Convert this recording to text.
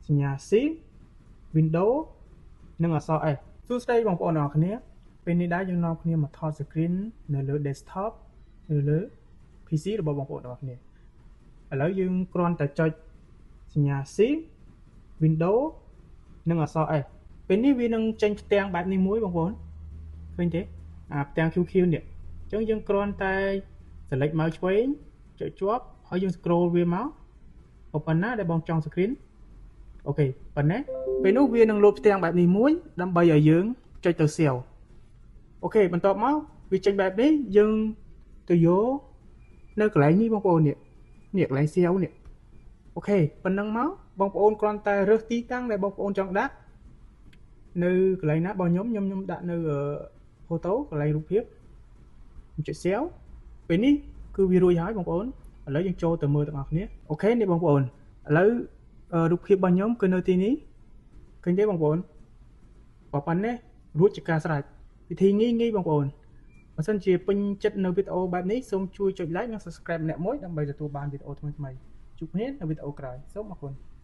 សញ្ញា Shift Window និងអក្សរ S។ សួស្តីបងប្អូនទាំងអស់គ្នាពេលនេះដែរយើងនាំគ្នាមកថត screen នៅលើ desktop នៅលើ PC របស់បងប្អូនទាំងអស់គ្នា។ឥឡូវយើងគ្រាន់តែចុចសញ្ញា Shift Window និងអក្សរ S ពេលនេះវានឹងចេញផ្ទាំងបែបនេះមួយបងប្អូនឃើញទេអាផ្ទាំង QQ នេះ។អញ្ចឹងយើងគ្រាន់តែ select មកឆ្វេងចុចជាប់ហើយយើង scroll វាមកប៉ុណ្ណាដែលបងចង់ screen។ OK ប៉ុណ្ណេះពេលនោះវានឹងលោតផ្ទាំងបែបនេះមួយដើម្បីឲ្យយើងចុចទៅ save។ OK បន្ទាប់មកវាចេញបែបនេះយើងទៅយកនៅកន្លែងនេះបងប្អូននេះនេះកន្លែង save នេះ។ OK ប៉ុណ្ណឹងមកបងប្អូនគ្រាន់តែរើសទីតាំងដែលបងប្អូនចង់ដាក់នៅកន្លែងណារបស់ខ្ញុំខ្ញុំខ្ញុំដាក់នៅ photo កន្លែងរូបភាពខ្ញុំចុច save ពេលនេះគឺវារួចហើយបងប្អូនឥឡូវយើងចូលទៅមើលទាំងអស់គ្នា។ OK នេះបងប្អូនឥឡូវរូបភាពរបស់ខ្ញុំគឺនៅទីនេះឃើញទេបងប្អូនប៉ុណ្ណេះរួចជាការស្រេចវិធីងាយងាយបងប្អូនបើសិនជាពេញចិត្តនៅវីដេអូបែបនេះសូមជួយចុច like និង subscribe ម្នាក់មួយដើម្បីទទួលបានវីដេអូថ្មីៗជួបគ្នានៅវីដេអូក្រោយសូមអរគុណ។